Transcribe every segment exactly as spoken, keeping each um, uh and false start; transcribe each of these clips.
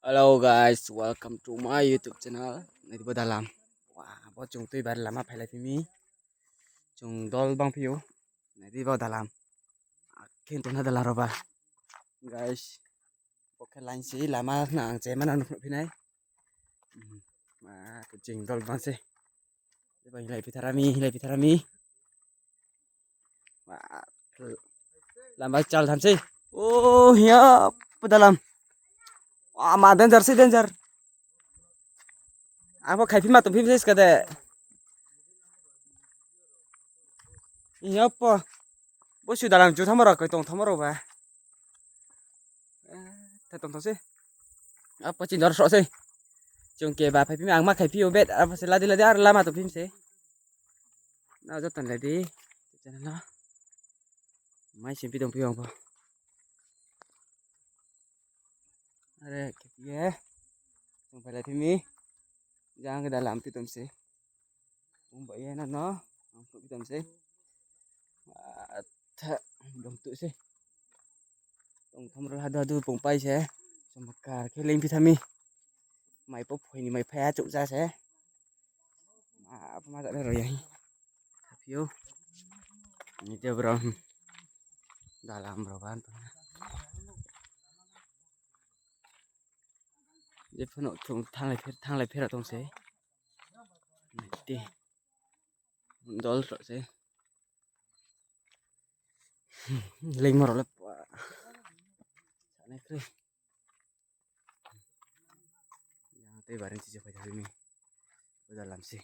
Hello guys, welcome to my YouTube channel. Nai di bo dalam. Wah, bo chung tui bar lama phailai phi mi. Chung dol bang phi ou. Nai di bo dalam. Akhe tong na dalam rao ba. Guys, bo khe line se lama na ang che mana nuh phi nai. Hmm. Wah, chung dol bang se. Eba hilai pitharami, hilai pitharami. Wah, lama chal tham sei. Oh, hiya, pedalam. Wah, ma danger sei, danger. Abo khaiphi ma tongphi sei skade. Hiya po. Bo su dalam chu thamaro, koi tong thamaro ba. Eh, tha tong tong sei. Apo chini dor sroh sei. Chung keba phai phi mi ang ma khai phi ou bet. Apo se ladi ladi ar lama tong phi mi sei. Na joto nai di. Channel no. Mai sim phi tong phi ou ang pho. Are khe ye. Chung phailai phi mi. Jang khe dalam phi tong sei. Ong ba ye na no. Ang pho phi tong sei. Atha, dong tu se. Tong tham ro hadu hadu pung pai se. Chomkar khe leng phi tha mi. Mai po phoi ni mai phai achouh ja se. Ma, apa ma ja le ro ya hi. Phi ou. Ni te bro. Dalam bro ban. Je phano chung thanglai pher, thanglai pher tong se. Ni te. Dol sroh se. Lengmo rao le pa. Sanai kri. Yang tei baring chichi phai thari mi. Bo dalam se.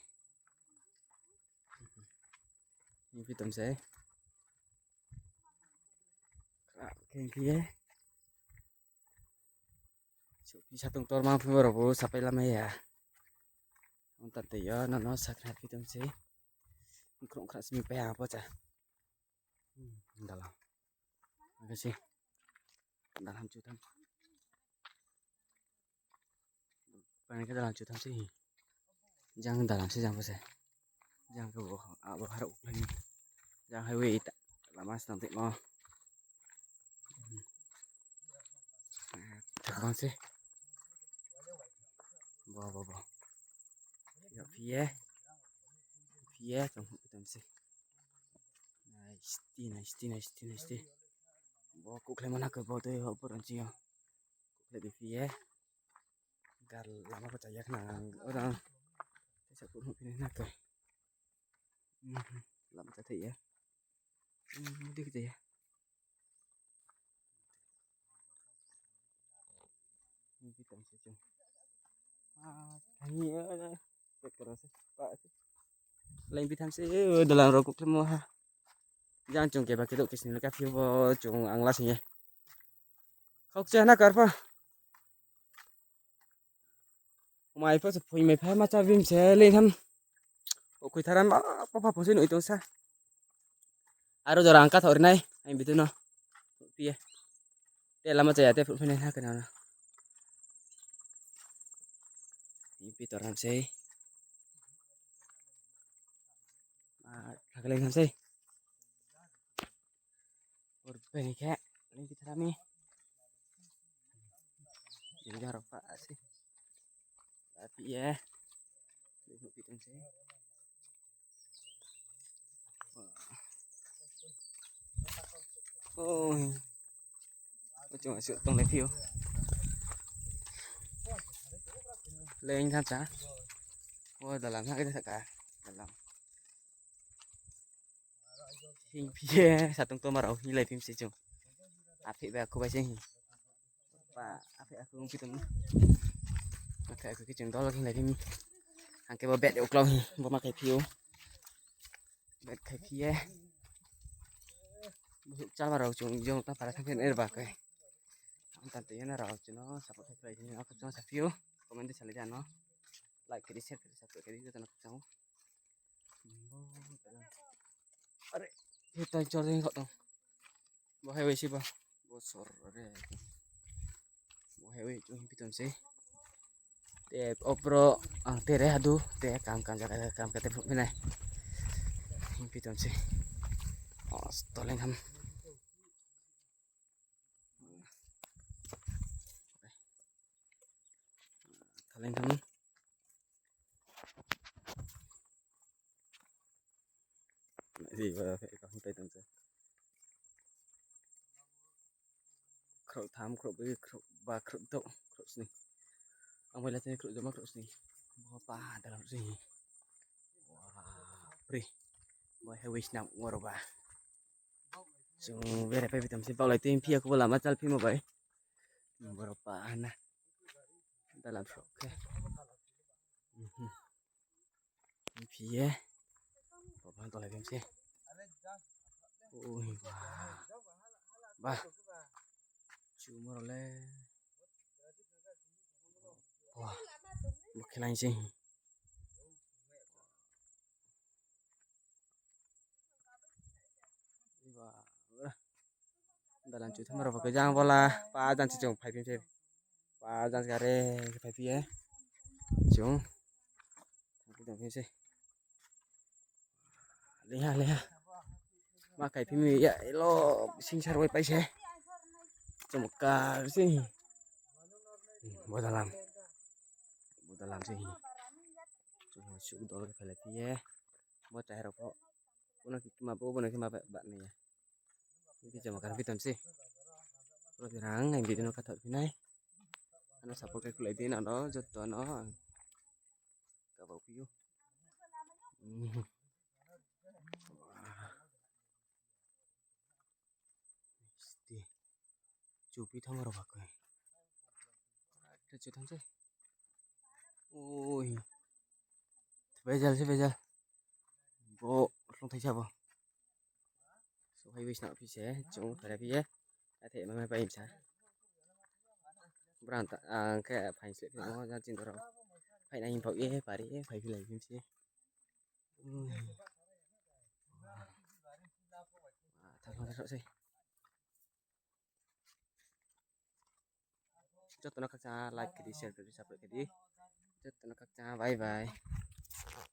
Ni phi tong se. Kra khe khe ye. Suh phi satung tor mang phi rao bo sapai lamai ya. Ong ta tei yo, nono sakhnari phi tong se. Krung khra simi pai ha pocha. Hmm, dalam. Aga se. Dalam chu tham. Pani khe dalam chu tham se. Jang dalam se jang bo se. Jang khe bo, abo harok khlai ni. Jang highway ta. Lama snam tei mo. Thakbang se. Bo, bo, bo. Yo, phi ye. Phi ye, tong, tong se. Nice, nice, nice, nice. Bo kuh khlai mana khe bo tei ho, bo ranchi yo. Kuh khlai di phi ye. Gar lama ko chaya khna ang, orang. Tesa kuh nuh phi na khe. Hmm, lama cha thai ya. Hmm, dik cha ya. Ni phi tong se chung. Ah, thani, eh, pet kara se, pa se. Lain phi tham se, eh, dalam rao kuh khlai mo ha. Jang chung keba khe dok khe sini le ka phi bo chung ang la sing ye. Khau kchai na kar pho. Mai pho se phoi mai pha ma cha bim se le tham. O khui tharam, ah, pho pha pho se noi tong sa. Aro jora ang ka thor nai, ang bitu no. Phi ye. Te lama chaya te phut phi nai na kena na. Ni phi tor ham sei. Ah, thaklai ham sei. Or bai ni khe, ni phi tharami. Ni jang rao pa se. Tapi ye. Ni phi tong se. Oh. Chung asuh tonglai phi ou. Leng tham cha. Oh, dalam ha khe saka. Dalam. Hing phi ye, satung toma rao hing lai phi mi se chung. Aphi bai akhu bai se hing. Pa, aphi akhu ong phi tong. Aphi akhu khe chung dol hing lai phi mi. Ang khe bo bet uklau hing, bo ma khai phi ou. Bet khai phi ye. Bo chama rao chung jong ta para thang khe er ba khe. Ang tan te yana rao chung no support khai phi lai ni, ang khe chung sa phi ou. Comment de sa lai ja no. Like khe di, share khe di, subscribe khe di, joto no khe chung. Are, hitai chor dei kho tong. Bo highway si bo. Bo sor are. Bo highway chung hing phi tong se. Te opro ang tere hadu, te kam kam jaga kam kate phuk phi nai. Hing phi tong se. Os, toleng ham. Lain tham. Ri ba, kaham pai tong se. Khrouh tham, khrouh broi, khrouh ba, khrouh douh, khrouh sni. Ang bai la tini khrouh joma, khrouh sni. Bo pa dalam sni. Wah, pri. Bo highway snam waro ba. Chung bere pai pitom se, baulai tini phiya khe bo lama chal phimo bai. Boro pa hana. Dalam sok khe. Mhm. Phi ye. Baba tolai bim se. Ui, ba. Ba. Chu moro le. Wah. Bo khe nai se. Ba. Dalam chu thamaro ba khe jang bola. Pa jang se chung phai bim se. Pa jang se gare phai phi ye. Chung. Tong phi se. Leha, leha. Ma kai phimi ya, elo, singsar bai pai se. Chomkar se. Bodalam. Bodalam se. Chung suk dol khe phailai phi ye. Bo chahai rao pho. Bono khe ma bo, bono khe ma ba, ba nai ya. Khe chomkar phi tong se. Bo rang nai video no kathar phi nai. Ano support khe khulai di nang no, joto no. Kabau phi ou. Hmm. Sti. Chu phi thamaro ba khe. Chu tham se. Oi. Bejal se bejal. Bo lung thai sa bo. So hai bai sna phi se, chung phai ra phi ye. Athe ma mai pai sa. Brang ta, ang khe phai sleh phi mo, jang chin doro. Phai na him phau ye, pari ye, phai phi lai phi se. Ui. Ah, thang thang thang se. Joto no khakchang like khe di, share khe di, subscribe khe di. Joto no khakchang, bye bye.